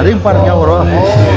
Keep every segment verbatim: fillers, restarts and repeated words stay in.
རིམ་པར་རྒྱག་རོགས།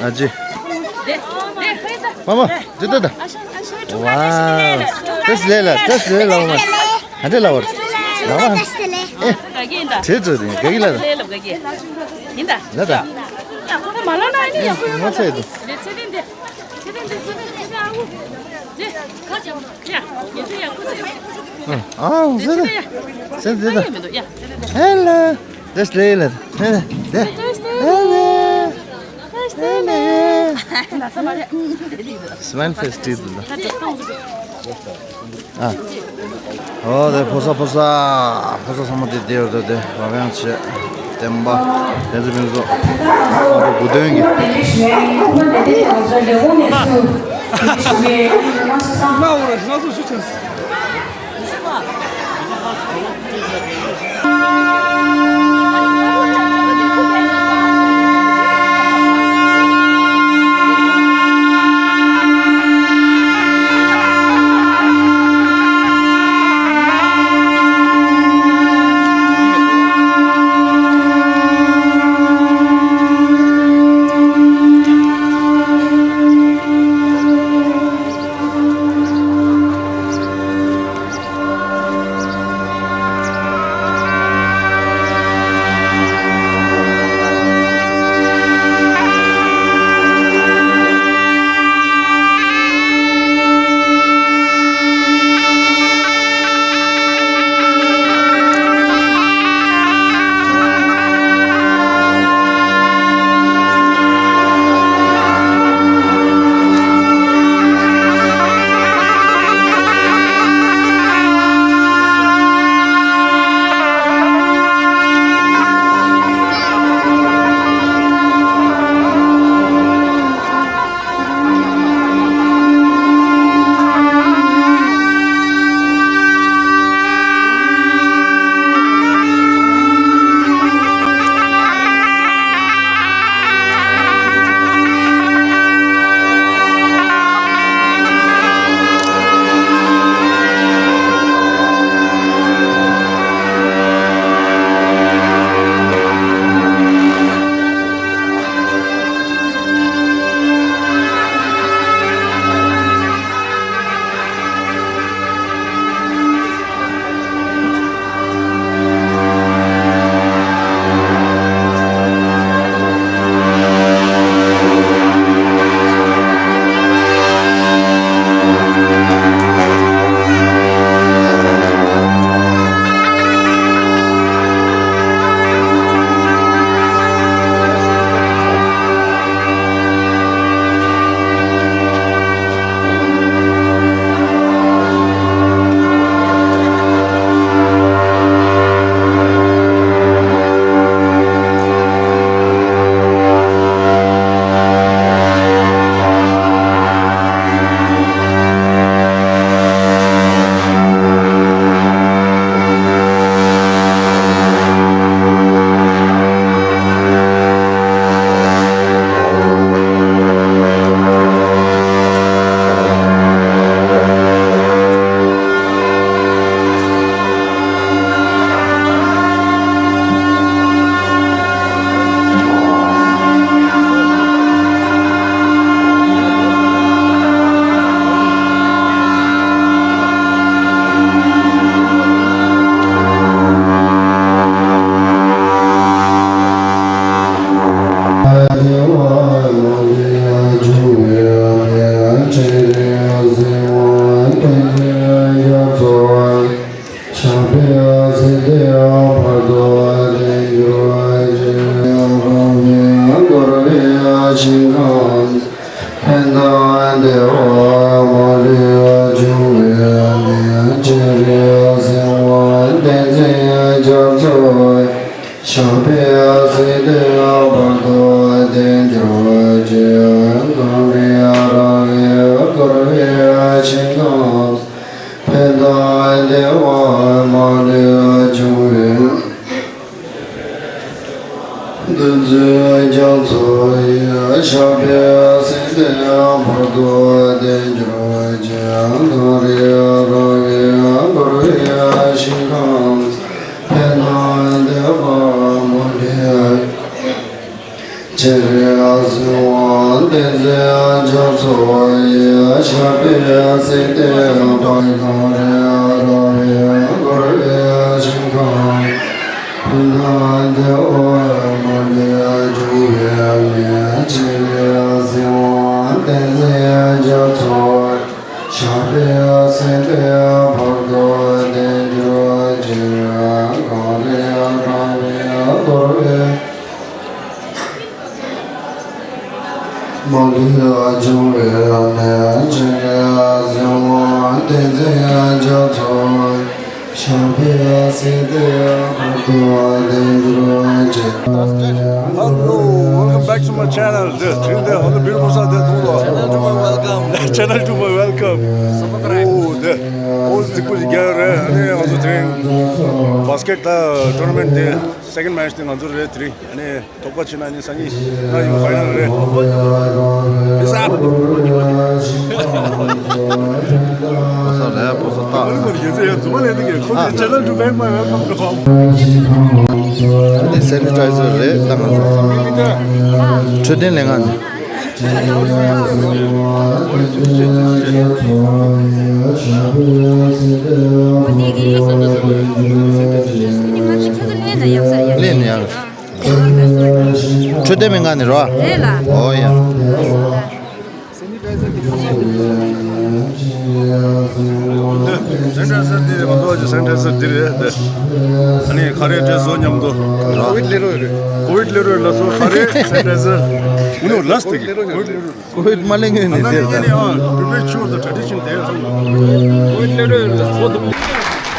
ཨ་ཅེ། མ་མ། ཇི་ལྟར་ད། ཝའོ། བཀྲ་ཤིས་བདེ་ལེགས། བཀྲ་ཤིས་བདེ་ལེགས། ལགས་མ། ག་འདྲ་ལབ་པ། ལགས་མ། ཨེ། དྲིལ་ཚུལ་དེ་ག་གི་ལ། ཡིན་ད། ལ་ད། ཡ་ཁོ་མ་ལ་ན་ཡིན། ཡ་ཁོ་ཡ་ངོ་ཚ་ཡི་འདུག། ལེ་ཚེ་རིང་དེ། ཚེ་རིང་དེ་ཚེ་རིང་ཚེ་རིང་ཨ་ཁུ། དེ། ཁ་ཅམ། ཡ་ངེ་ཚེ་ཡ་ཁུ་དེ། ཨ་ཨ་ཚེ་རིང་ཚེ་རིང་དེ་ད། ཨ་ཡ་མི་འདུག་ཡ། ཧེ་ལོ། བཀྲ་ཤིས་བདེ་ལེགས། ཧེ་ལོ། ཧེ་ལོ། སི་མའིལ་ཕེ་སི་བྲིས་འདུག་ད། ཨ། ཨོ་དེ་ཕོ་གསར་ཕོ་གསར་ཕོ་གསར་ཚང་མ་དེ་དེ་ཡོད་དོ། དེ་རོགས་ཡང་བྱེད། བསྟན་པ་བསྟན་འཛིན་ཕུན་ཚོགས། ཨ་ཁུ་དགུ་སྟོན་གྱི། རྒྱ་མཚོ་ཡི་ཞབས་པད་སྲིད་མཐའི་བར་དུ་བརྟན་གྱུར་ཅིག་གངས་རི་ར་བས་བསྐོར་བའི་ཞིང་ཁམས་ཕན་དང་བདེ་བ་མ་ལུས། སྤྱན་རས་གཟིགས་དབང་བསྟན་འཛིན་རྒྱ་མཚོ་ཡི་ཞབས་པད་སྲིད་མཐའི་བར་དུ་གངས་རི་ར་བས་བསྐོར་བའི་ཞིང་ཁམས་ཕན་དང་བདེ་བ་མ་ལུས་འབྱུང་བའི་སྨན། སྤྱན་རས་གཟིགས་དབང་བསྟན་འཛིན་རྒྱ་མཚོ་ཞབས་པད་སྲིད་མཐའི་བར་དུ་བརྟན་གྱུར་ཅིག་གངས་རི་ར་བས་བསྐོར་བའི་མ་ལུས་འབྱུང་བའི་གནས། སྤྱན་རས་གཟིགས་དབང་བསྟན་འཛིན་རྒྱ་མཚོ་ཞབས་པད་སྲིད་མཐའི་བར་དུ་བརྟན་གྱུར་ཅིག Hello, welcome back to my channel. This is the Hello Beautiful South. Channel to my welcome. Channel to my welcome. Subscribe. Oh, the. Oh, the good girl. ཨ་ནི་ང་ཚོ་དེ་རིང་བྷ་སི་ཀེ་ཊི་ཊོར་ན་མེན་ཊི་དེ་སེ་ཀེན་ཌི་མེ་ཆི་དེ་ང་ཚོ་རེད་དེ་རིང་། ཨ་ནི་དོགས་པ་བྱེད་ན་ནི་སང་ཉིན་ང་ཡོང་ཕ་ཡི་ནལ་རེད། Peace out. ཕོ་གསར་ལ་ཕོ་གསར་ཏག་ཨ་ནི་ང་རྒྱལ་ཚད་ཡ་རྫུན་མ་ལས་དེ་གས་ཁོ་ཨ། གི་channel to back my welcome to home. འདི་སེ་ནི་ཊའི་ཛར་རེད་ད་ང་ཚོ། འཕྲོད་བསྟེན་ལས་ཁང་ནས། ལས་ནས་ཡང་། འཕྲོད་བསྟེན་སྨན་ཁང་ནས་རོ། རེད་ལ། ཨོ་ཡ། སེ་ནི་ཊའི་ཛར་འདི་ང་ཚོ་གི་སེ་ནི་ཊའི་ཛར་འདི་རེད་དེ། ཨ་ནི་ཁ་རས་སྤྲད་སོ་མཉམ་དུ། ཀོ་ཝིཌ་སླེབས་རོགས་རེད། ཀོ་ཝིཌ་སླེབས་རོགས་ལ་སོ་ཁ་རས་སེ་ནི་ཊའི་ཛར། ཨུ་ནུ་ལ་སི་ཏིག་གི་ཀོ་ཝིཌ་སླེབས་རོགས་རེད། ཀོ་ཝིཌ་མ་ལེན་གི་ནི་དེ། ཨ་ནི་ཨ་པི་རི་པེར་ཆུར་དུ་ཊ་རེ་ཌི་ཤན་དེ་སོང་། ཀོ་ཝིཌ་སླེབས་རོགས་ལ་སོ་དུ།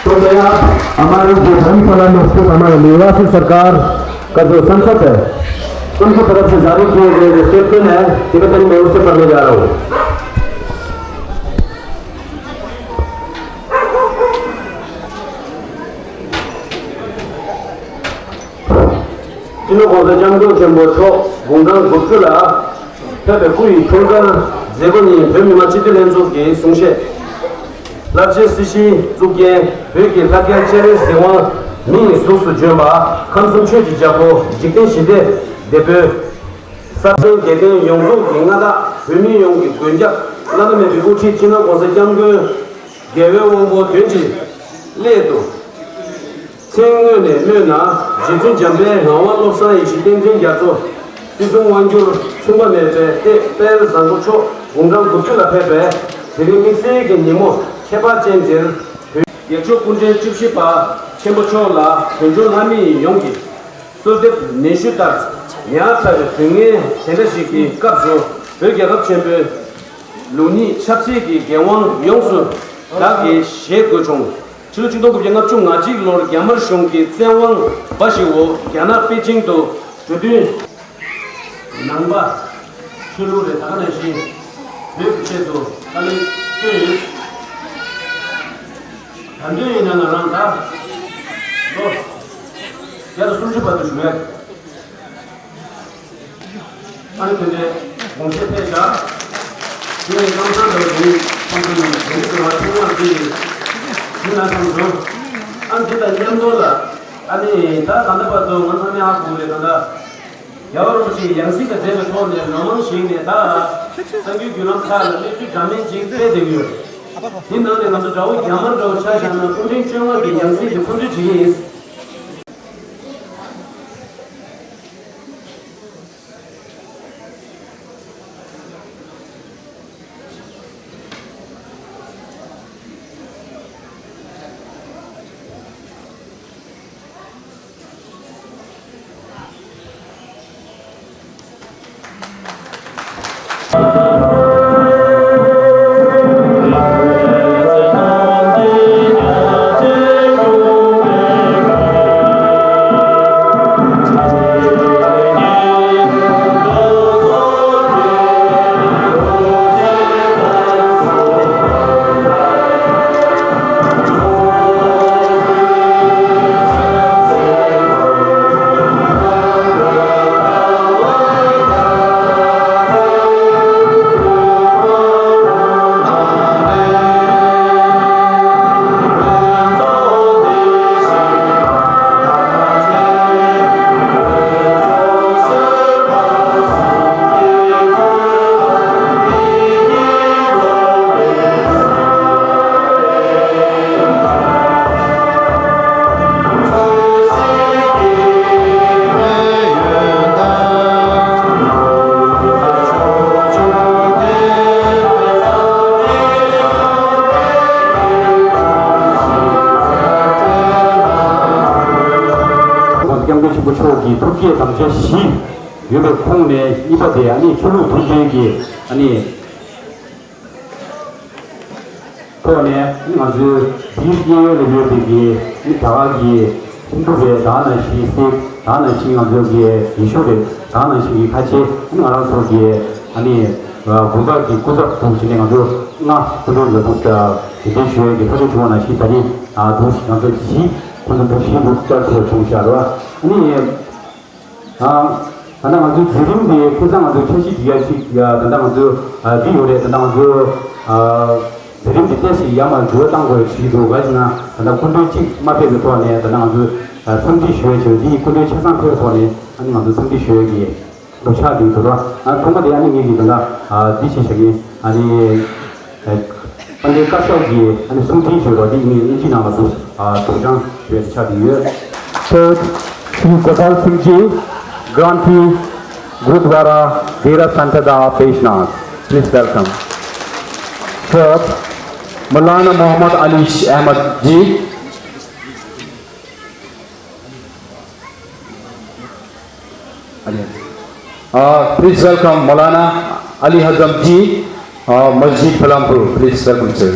तो भैया, हमारे जो धर्मशाला में स्थित हमारे निवासी सरकार का जो संसद है, उनकी तरफ से जारी किए गए जो स्टेटमेंट है, तिब्बतन में उसे पढ़ने जा रहा हूँ। སྤྱི་ནོར་༸གོང་ས་༸སྐྱབས་མགོན་ཆེན་པོ་མཆོག་དགུང་གྲངས་དགུ་བཅུ་ལ་ཕེབས་པའི་སྐུ་ཡི་འཁྲུངས་སྐར་མཛད་སྒོ་ནི་བོད་མི་མང་སྤྱི་འཐུས་ལྷན་ཚོགས་ཀྱི་གསུང་བཤད། རླབས་ཆེན་སྲིད་ཞིའི་གཙུག་རྒྱན་བོད་ཀྱི་ལྷ་སྐལ་སྤྱན་རས་གཟིགས་དབང་མི་ཡི་གཟུགས་སུ་བྱོན་པ། ཁམས་གསུམ་ཆོས་ཀྱི་རྒྱལ་པོ་འཇིག་རྟེན་ཞི་བདེའི་དེད་དཔོན། ས་སྟེང་རྒྱལ་བསྟན་ཡོངས་རྫོགས་ཀྱི་མངའ་བདག་བོད་མི་ཡོངས་ཀྱི་མགོན་སྐྱབས་བླ་ན་མེད་པའི་དབུ་ཁྲིད་སྤྱི་ནོར་༸གོང་ས་༸སྐྱབས་མགོན་རྒྱལ་བའི་དབང་པོ་དོན་གྱི་སླད་དུ། མཚན་དངོས་ནས་སྨོས་ན་རྗེ་བཙུན་འཇམ་དཔལ་ངག་དབང་བློ་བཟང་ཡེ་ཤེས་བསྟན་འཛིན་རྒྱ་མཚོ། སྲིད་སྐྱོང་དབང་སྒྱུར་མཚུངས་པ་མེད་པའི་ལྟེ་དཔལ་བཟང་པོ་མཆོག་དགུང་གྲངས་དགུ་བཅུ་ལ་ཕེབས་པའི་དེ་རིང་དམིགས་བསལ་གྱི་ཉིན་མོ་ཁྱད་པར་ཅན་འདིར། བོད་རྒྱལ་མཆོག་སྐུ་ཕྲེང་བཅུ་བཞི་པ་ཆེན་པོ་མཆོག་ལ་བོད་ལྗོངས་ལྷ་མི་ཡོངས་ཀྱིས་གསོལ་འདེབས་ནན་ཞུ་ལྟར། ཉག་ཕྲ་བའི་དུས་ངན་དེ་འདྲ་ཞིག་གི་སྐབས་སུ་བོད་རྒྱལ་ཁབ་ཆེན་པོའི་ལུགས་གཉིས་ཆབ་སྲིད་ཀྱི་འགན་དབང་ཡོངས་སུ་བདག་གིས་བཞེས་དགོས་བྱུང་། ཕྱི་ལོ་ཆིག་སྟོང་དགུ་བརྒྱ་ལྔ་བཅུ་ང་གཅིག་ལོར་རྒྱ་དམར་གཞུང་གི་བཙན་དབང་འབའ་ཞིག་འོག་རྒྱ་ནག་པེ་ཅིང་དུ་གྲོས་མཐུན་ནང་པ་ཆོས་ལུགས་རེ་ད་ག་ནང་བཞིན་བོད་ཀྱི་ཆེད་དུ་དཀའ་ལས་བསྐྱོན་ཡོད། ད་དུང་ཡིན་ན་ང་རང་ད་ལོ་བརྒྱ་དང་སུམ་ཅུ་བར་དུ་བཞུགས་ཡོད། ཨ་ནི་དེ་འདྲའི་དགོངས་བཞེད་ཕེབས་བཞག་དེ་ནས་ཀམ་ཚང་དང་དེའི་ཁོང་ཚོ་ནས་དེ་འདྲའི་འབྲེལ་བ་ཆུང་བ་དེ་ཡིན་ན་བསམ་བྱུང་། ཨ་ནི་དེ་དང་མཉམ་དུ་ལ་ཨ་ནི་ད་ད་ལྟ་བར་དུ་ང་ཚང་མས་ཧ་གོ་རེད། ད་ལྟ་རྒྱལ་བ་རིན་པོ་ཆེའི་ཡང་སྲིད་དང་འབྲེལ་བའི་ཐོག་ནས་ལོ་མང་ཞིག་ནས་ད་གསར་འགྱུར་བརྒྱུད་ལམ་ཁག་ལ་གནས་ཚུལ་འདྲ་མིན་ཅིག་སྤེལ་བསྡད་ཀྱི་ཡོད། དེ་ནང་ནས་ང་ཚོ་དགྲ་བོ་རྒྱ་དམར་འདྲ་བོ་ཆ་བཞག་ན་སྐུ་ཕྲེང་བཅོ་ལྔ་གི་ཡང་སྲིད་ཀྱི་འཁོན་འཛིན་བྱེད་ཀྱི་ཡིན། སྐད་དམ་བཅའ་བཞི་ཡོད་པའི་ཁོངས་ནས་གཉིས་པ་དེ་ཨ་ནི་ཆོས་ལུགས་མཐུན་སྒྲིལ་གྱི་ཨ་ནི་ཐོག་ནས་ང་ཚོའི་འདིའི་གཡས་གཡོན་ལ་ཡོད་པའི་གི་ཨ་ནི་རྒྱ་གར་གྱི་ཧིན་རྡུ་རེད། ད་ནང་བཞིན་སིག་ད་ནང་བཞིན་ང་ཚོའི་གི་ཡེ་ཤུ་རེད། ད་ནང་བཞིན་གྱི་ཁ་ཆེ་ཨ་ནི་ང་རང་ཚོ་གི་ཨ་ནི་དགོན་པ་གི་སྐུ་ཚབ་ཐོག་ཕྱིན་ནས་ང་ཚོ་ལྔ་སྐུ་མགྲོན་ལ་ཐུགས་རྗེ་ཆེ་ཞུ་ཡས་ཀྱི་ཐག་གཅོད་བྱུང་བ་ནང་བཞིན་ད་ནི་ཨ་འདུག་ང་ཚོ་བཞི་ཁོང་ཚོ་འདུག་བཞི་འདུག་བསྐྱར་དུ་བྱུང་ཤག་རེད་བ། ཨ་ནི། ད་ལྟ་ང་ཚོའི་མཛད་རིམ་འདི་ཁ་སང་ང་ཚོའི་འཆར་གཞི་འདི་ཡ་ཞིག་ཡ་ད་ལྟ་ང་ཚོའི་འདི་ཡོད་རེད། ད་ལྟ་ང་ཚོའི་མཛད་རིམ་འདི་ཏོག་ཙམ་ཡར་མར་འགྱུར་བ་གཏང་དགོས་ཞིག་འདུག་ག་ཅི་ན་ད་ལྟ་སྐུ་མགྲོན་གཅིག་མ་ཕེབས་པའི་ཐོག་ནས་ད་ལྟ་ང་ཚོའི་འཚམས་འདྲི་ཞུ་ཡ་ཞིག་འདི་ཡི་སྐུ་མགྲོན་ཆ་ཚང་ཕེབས་པའི་ཐོག་ནས་ཨ་ནི་ང་ཚོ་འཚམས་འདྲི་ཞུ་ཡ་གི་འདུག་ཆགས་འདུག་འདུག་ར། ཨ་ཐོག་མ་དེ་ཨ་ནི་ངེད་ཀྱི་ད་ལྟ་འདི་བྱེད་བཞག་གི་ཨ་ནི། དཔལ་ལྡན་བཀའ་ཤག་གིས་ཨ་ནི་གསུང་འཕྲིན་ཞུས་པ་འདི་ངས་དབྱིན་ཇི་ནང་ལ་འདུག་ཨ་དོ་སྣང་ཞུས་ཆགས་ཀྱི་ཡོད། Third, Shri Gopal Singh Ji, Grantee, Gurudwara Dera Santada Peshnath. Please welcome. Fourth, Maulana Muhammad Ali Ahmad Ji, Uh, please welcome Maulana Ali Hazam Ji, uh, Masjid Palampur. Please welcome, sir.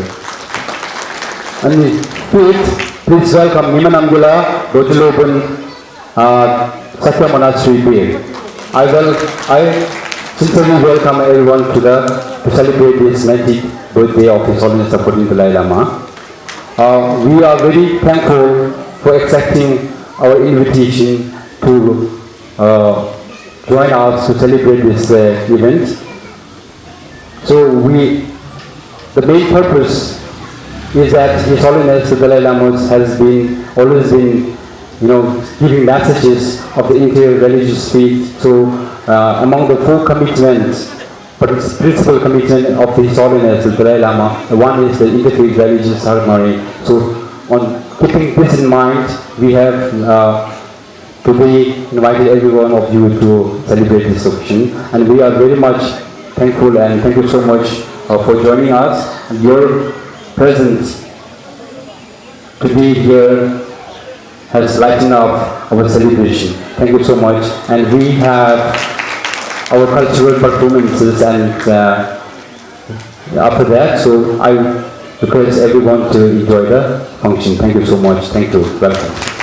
And fifth, please welcome Nimanamgula Dojulobun, uh, Sakya Monastery Pir. I, wel- I sincerely welcome everyone to the to celebrate this ninetieth birthday of His Holiness the fourteenth Dalai Lama. Uh, we are very thankful for accepting our invitation to uh, join us to celebrate this uh, event. So we, the main purpose is that His Holiness the Dalai Lama has been always been, you know, giving messages of the interior religious faith. So uh, among the four commitments, but principal commitment of His Holiness the Dalai Lama, one is the interfaith religious harmony. So on keeping this in mind, we have uh, today invited every one of you to celebrate this occasion, and we are very much thankful and thank you so much uh, for joining us. And your presence to be here has lightened up our celebration. Thank you so much. And we have our cultural performances and uh, after that, so I request everyone to enjoy the function. Thank you so much. Thank you. Welcome.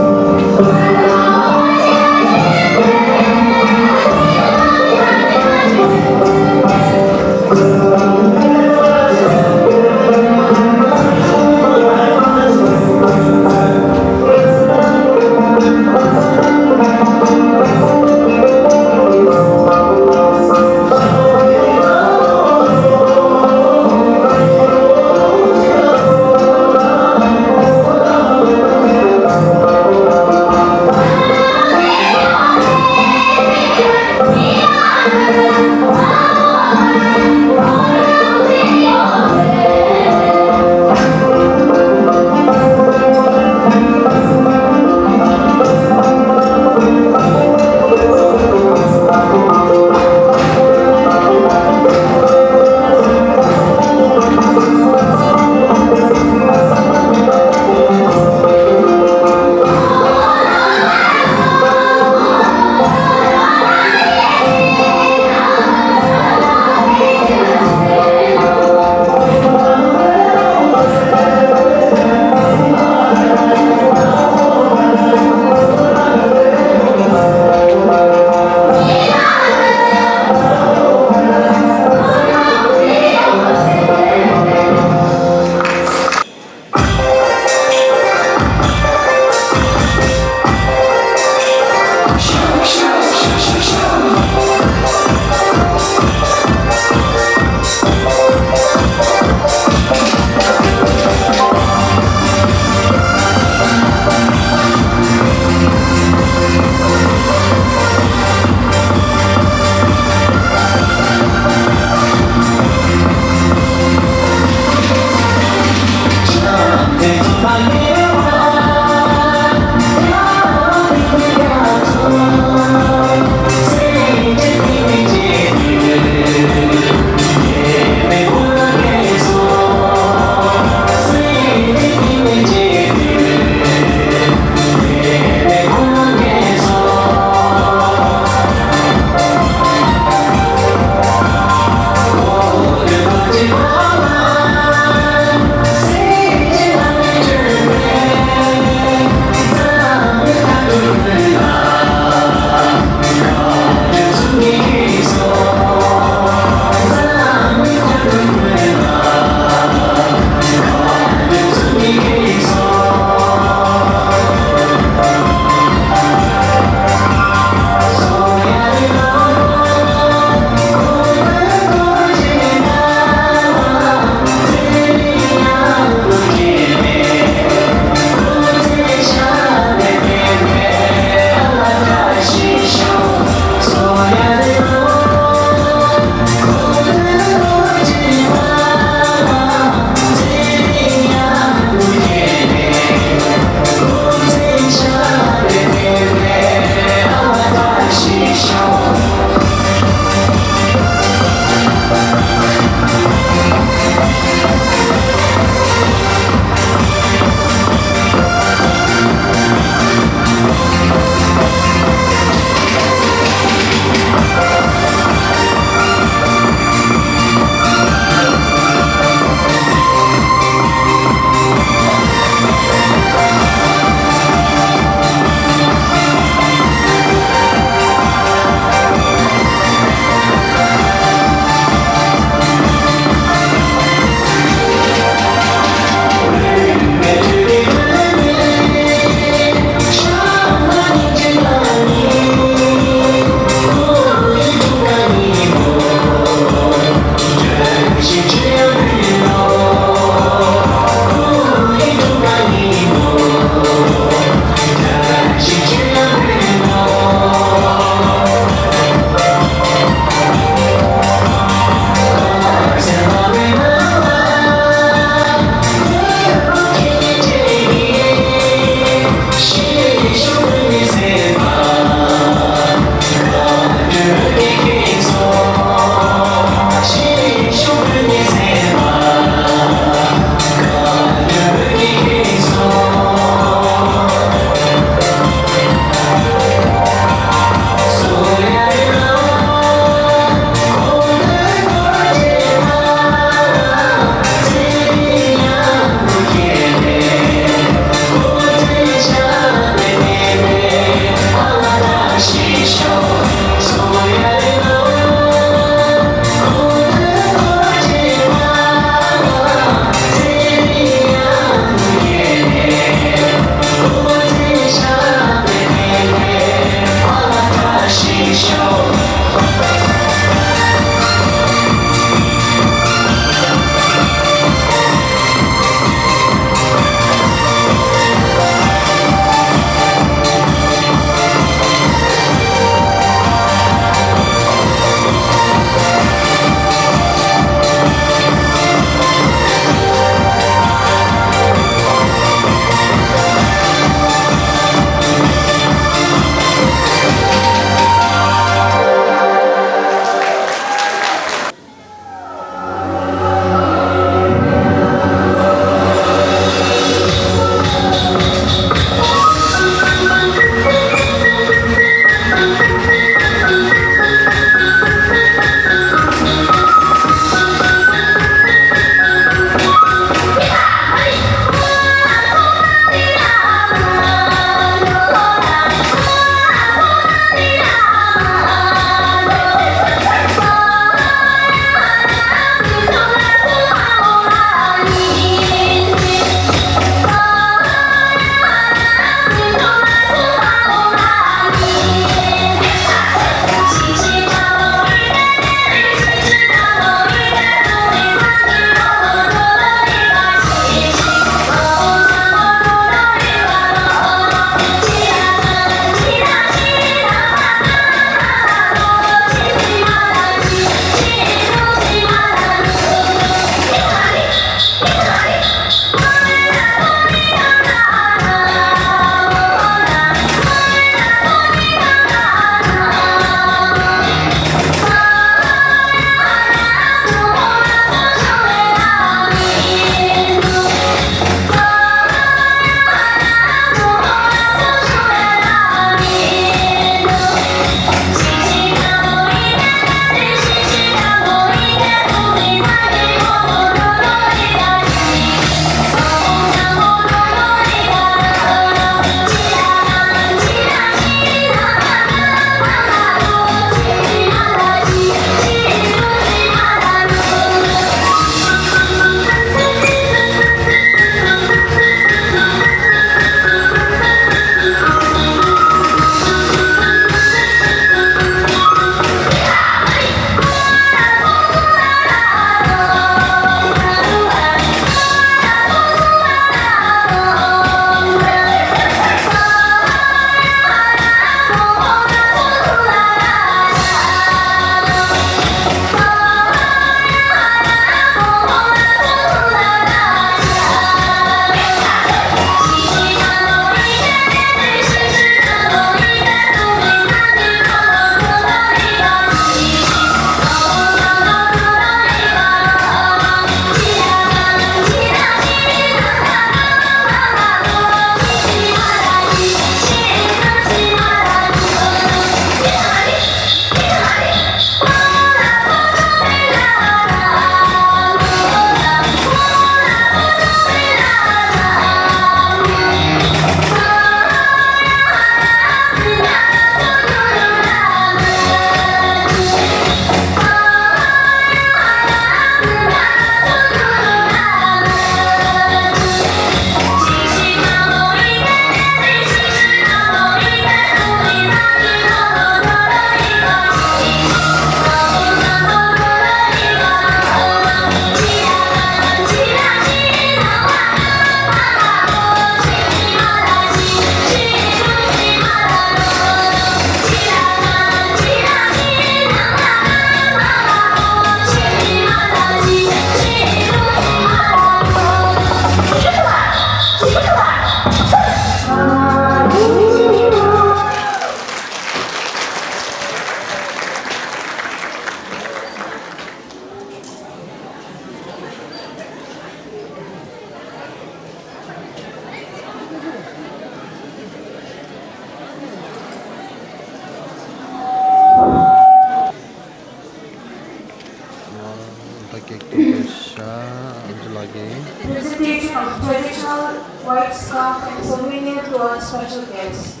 Presentation of traditional white scarf and souvenir to our special guests.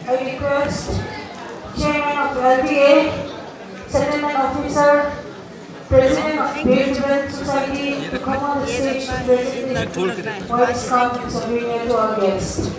I request Chairman of L T A, Settlement Officer, President of Bay Tibetan Society to come on the stage to present the white scarf and souvenir to our guests.